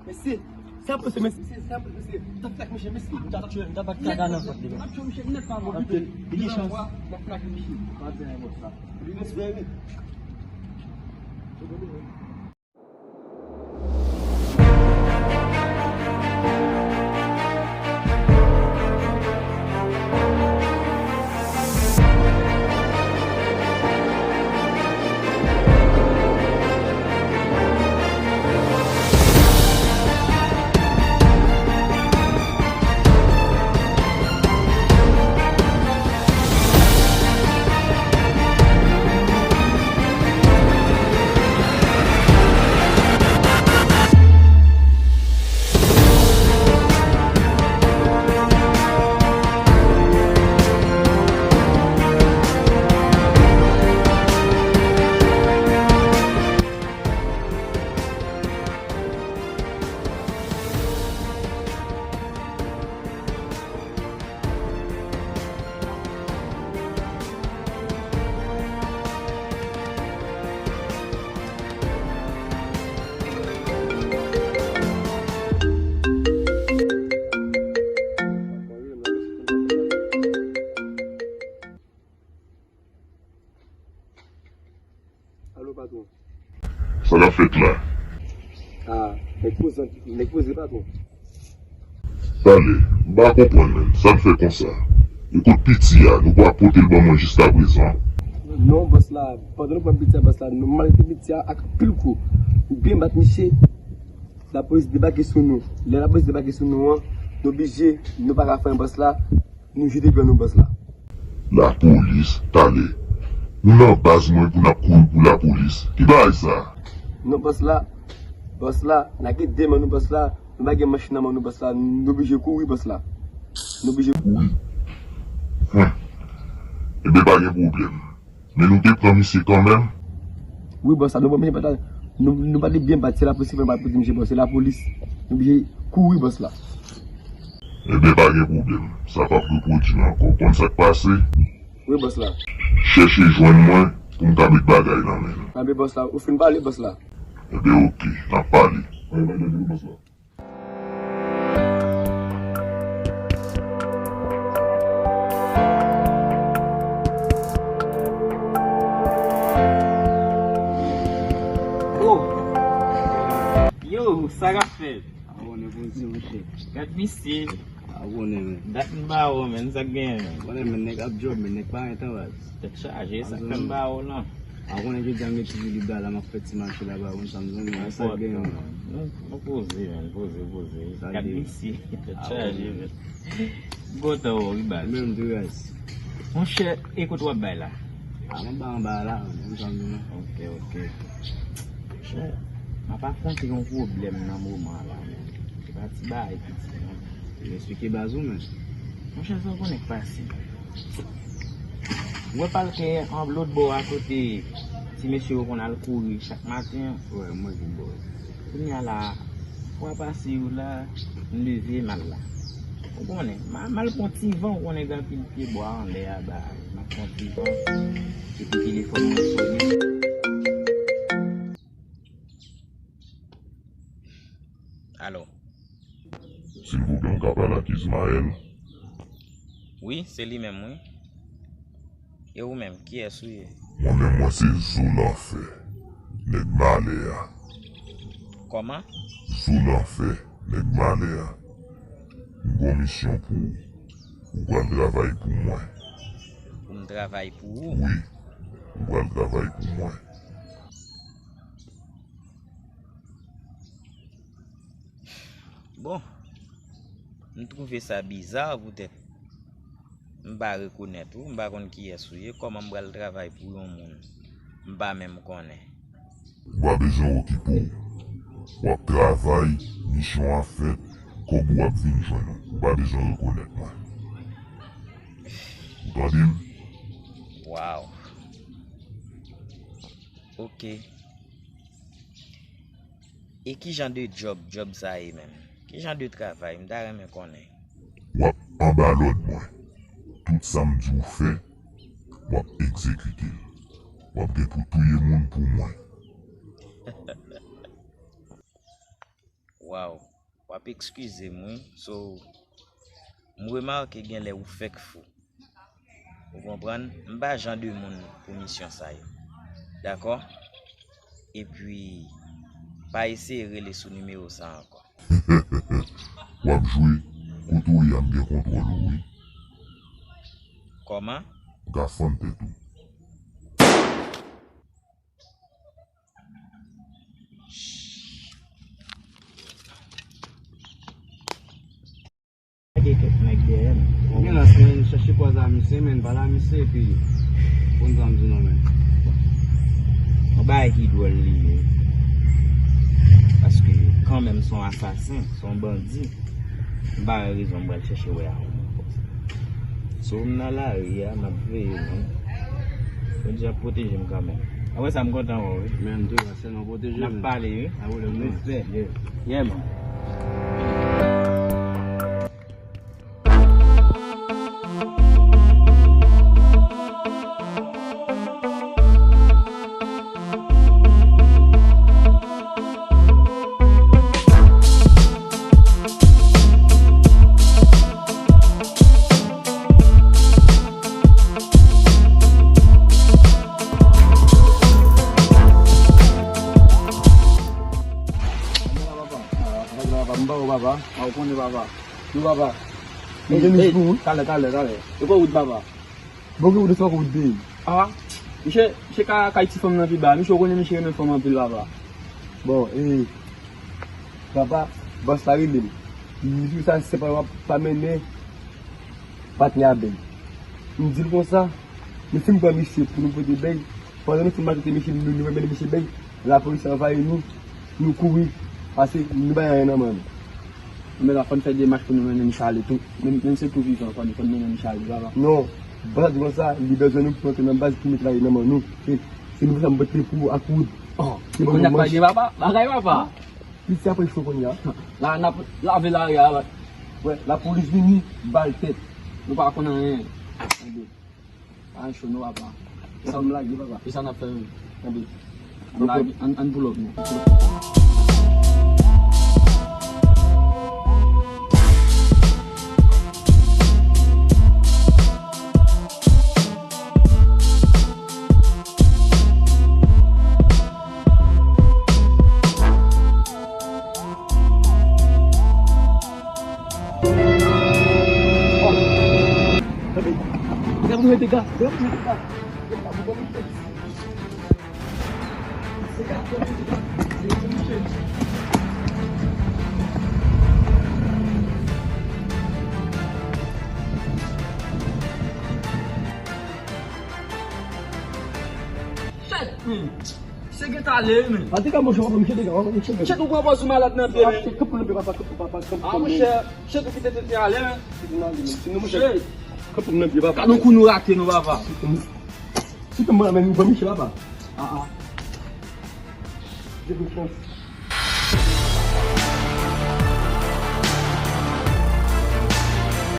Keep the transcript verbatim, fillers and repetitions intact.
Mesye, sa pou se mesye, mesye, sa pou se mesye. Tap fèk mesye, mesye. M ta tchwe, m ta bat kaka nan vant li, men. M ap tchwe misye nèt pa mò. Li gen chans. M ap plake misye. Pa di anyen, bòs la. Li gen espere. Alo, patwon. Sa k ap fèt la? Ah, nèg poze, nèg poze, patwon. Talè, m pa konprann menm. Sa n fè konsa? E kot piti a? Nou pa pote l ban mwen jiskaprezan? Non, bòs la, pandan nou pran piti a, bòs la, nou maltrete piti a ak anpil kou. Nou byen bat misye. Lapolis debake sou nou. Lè lapolis debake sou nou an, nou oblije, nou pa ka fè anyen, bòs la. Nou jete pye nou, bòs la. Lapolis, talè. Nou nan baz mwen pou n ap kouri pou lapolis. Ki bagay sa? Non, bòs la. Bòs la, n a gen de men nou, bòs la. Nou pa gen manch nan men nou, bòs la. Nou oblije kouri, bòs la. Nou oblije kouri. Hum. Ebyen, pa gen pwoblèm. Men nou te pran misye kanmenm? Wi, bòs la, nou pran misye pataj. Nou, nou pa te byen bat, se lapolis ki fè nou pa pote misye, bòs. Se lapolis. Nou oblije kouri, bòs la. Ebyen, pa gen pwoblèm. Sa p ap repwodui ankò. Konn sa k pase? Wi, bòs la. Chèche jwenn mwen pou m ka met bagay nan men nou. Anben, bòs la, ou fin pale, bòs la. Ebyen, oke, n ap pale. Anben, pa gen pwoblèm, bòs la. Oh! Yo, sa k ap fèt? Abòne pou di, monchè. Gad misye. Abòne, men. Dat m ba ou, men, sa k genyen, men? Abòne, men, nèg ap djòb, men, nèg pa rete anba. Tèt chaje, sa k fè m ba ou lan. A konnen jodi a m gen ti joli bra la, m ap fè ti mache la ba ou, sa m zanmi, sa k genyen, man. Nou, nou poze, men, poze, poze. Gad misye, tèt chaje, men. Gwo tan ou, wi, baz. Menm tou, guys. Monchè, e kote w ap bay la? A, m ap bay anba la, men, sa m di, non. Ok, ok. Monchè, m ap afwonte yon pwoblèm nan moman la, men. Se pa ti bagay piti, non. Eksplike baz ou, men. Monchè, sa w konnen k pase. Ou wè palke an lòt bò a kote ti mesye yo konn al kouri chak maten an? Wè, mwen vin bò. Kounye a la, fwa pase yo la, m leve m al la. Ou konnen, m a, m al pran ti van, ou konnen gen anpil pye bwa anlè a, ba, m ap pran ti van, epi telefòn mwen sone. Alo. Silvouplè, m ka pale ak Ismaël? Wi, se li menm, wi. E ou menm, kiyès ou ye? Mwen menm, mwen se Zo Lanfè, nèg malè a. Kòman? Zo Lanfè, nèg malè a. M gon misyon pou ou. Ou pral travay pou mwen. Pou m travay pou ou? Wi, ou pral travay pou mwen. Bon, m twouve sa biza poutèt m pa rekonèt ou, m pa konn kiyès ou ye, kòman m pral travay pou yon moun m pa menm konnen? Ou pa bezwen okipe w. W ap travay, misyon an fèt, kòb ou ap vin jwenn ou. Ou pa bezwen rekonèt mwen. Ou tande m? Waw. Ok. E ki jan de djòb, djòb sa ye menm? Ki jan de travay? M ta renmen konnen. W ap anba lòd mwen. Tout sa m di w fè, w ap egzekite l. W ap gen pou touye moun pou mwen. Waw, w ap eskize m wi. So, m remake gen lè ou fèk fou. Ou konprann? M pa jan de moun pou misyon sa yo. Dakò? Epi, pa eseye rele sou nimewo sa ankò. W ap jwe, kote w ye a m gen kontwòl ou wi. Kòman? M ka fann tèt ou. Lage kèk nèg dèyè m. Gen la se chache pwa a misye, men pa la misye, epi bon zam di non men. Yon bagay ki dwòl li ye. Paske kanmenm se yon asasen, se yon bandi. M pa wè rezon m pral chèche wè a ou menm konsa. So m nan lari a, m ap veye nou. Bondye ap pwoteje m kanmenm. Apre sa m kontan wè w wi. Men m tou. Sèlman pwoteje w. N ap pale wi. Pa pwoblèm non. Respè. Yeah man. Papa, m pa wè papa. A, ou konnen papa. Yo papa. M gen mis pou ou. Talè, talè, talè. E kwa wout papa? Bon, gen wout sa, wout de. A, misye, misye ka kay ti fanm nan pi ba. Misye, ou konnen misye renmen fanm anpil papa. Bon, e, papa, bòs la rele m. Li di sa se pa, pa mennen patnè a bèy. M di l konsa, men si m pran misye pou nou pote bèy, pandan nou fin maltrete misye, nou, nou remèt misye bèy, lapolis anvayi nou, nou kouri, pase nou pa gen anyen nan men nou. Men la, fò n fè demach pou nou mennen misye ale tou. Menm, menm se tou vivan, fò n, fò n mennen misye ale, papa. Non, baz la di konsa, li bezwen nou pou antre nan baz pou met lavi nan men nou. Se, se nou sa m pote pou ak wout. Oh, se kounye a k pa gen papa, bagay papa. Piti apre cho kounye a. La, n ap lave lari a, la. Wè, lapolis vini, ba l tèt. Nou pa konn anyen. Tande. Pa cho non, papa. Sa m lage, papa. E sa n ap fè menm? Tande. Ann lage, ann, ann pull up, non. Shit, man. Misye gentan ale, wi, men. Pa te ka, monchè, papa, misye te ka, papa, misye te ka. Shit, ou pran pòz ou malad nan pye, men. Shit, kanpe nan pye, papa, kanpe, papa, kanpe. A, monchè, shit, ou kite tenten ale, men. Shit, nou ale, men. Sinon, monchè, shit, kanpe nan pye, papa. Gad yon kou nou rate, non, papa. Shit, mwen, men, mwen, misye, papa. A, a. Misye te fòs.